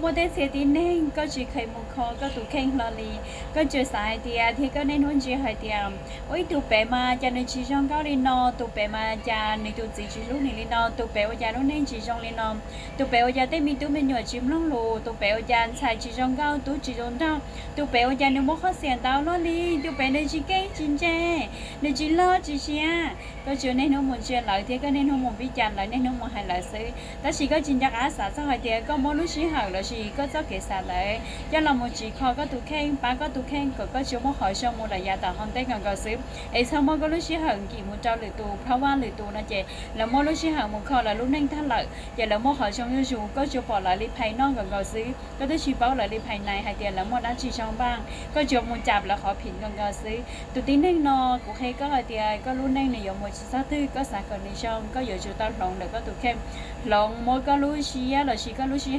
Muaj tej txhia tib neeg koj tsis kheev mus kho koj tus kheej hlo li. Koj tsuas xav hais tias thiab koj niaj hnub ntsia hais tias, ua ib tug pem mas cas nws tsis zoo nkauj li no, tus pem mas cas nws tus txiv tsis hlub nws li no, tus pem ua cas lub neej tsis zoo li no, tus pem ua cas tej me tub me nyuam tsis mloog lus, tus pem ua cas ntxhais tsis zoo nkauj tub tsis zoo nraug, tus pem ua cas nws muaj qhov xiam ntau luaj li, tus pem nws tsis keej tsis ntse, nws tsis loj tsis siab. Koj tsuas niaj hnub mus ntsia lawv thiab koj niaj hnub mus vij cas lawv, niaj hnub mus hais lawv xwb, tab sis koj tsis nco qab xav txog hais tias koj muab lub sij hawm lossis koj txoj kev xav ntawd coj los mus tsim kho koj tus kheej, pab koj tus kheej kom koj tsuas muaj qhov zoo mus lawm yav tom hauv ntej nkaus nkaus xwb. Es txhob muab koj lub sij hawm nkim mus rau lwm tus, plab vaj lwm tus no ces lawv muab lub sij hawm mus kho lawv lub neej tag lawm ces lawv muaj qhov zoo zuj zus, koj tsuas pom lawv li phais noj nkaus nkaus xwb, koj twb tsis paub lawv li phais nais hais tias lawv muaj dab tsi zoo npaj, koj tsuas mus cam lawv qhov phim nkaus nkaus xwb. Tus tib neeg no kuv qhia koj hais tias koj lub neej nws yuav mus tsis txog twg, koj xav kom nws zoo koj yuav tsum tau hloov ntawm koj tus kheej, hloov muab koj lub siab lossis koj lub sij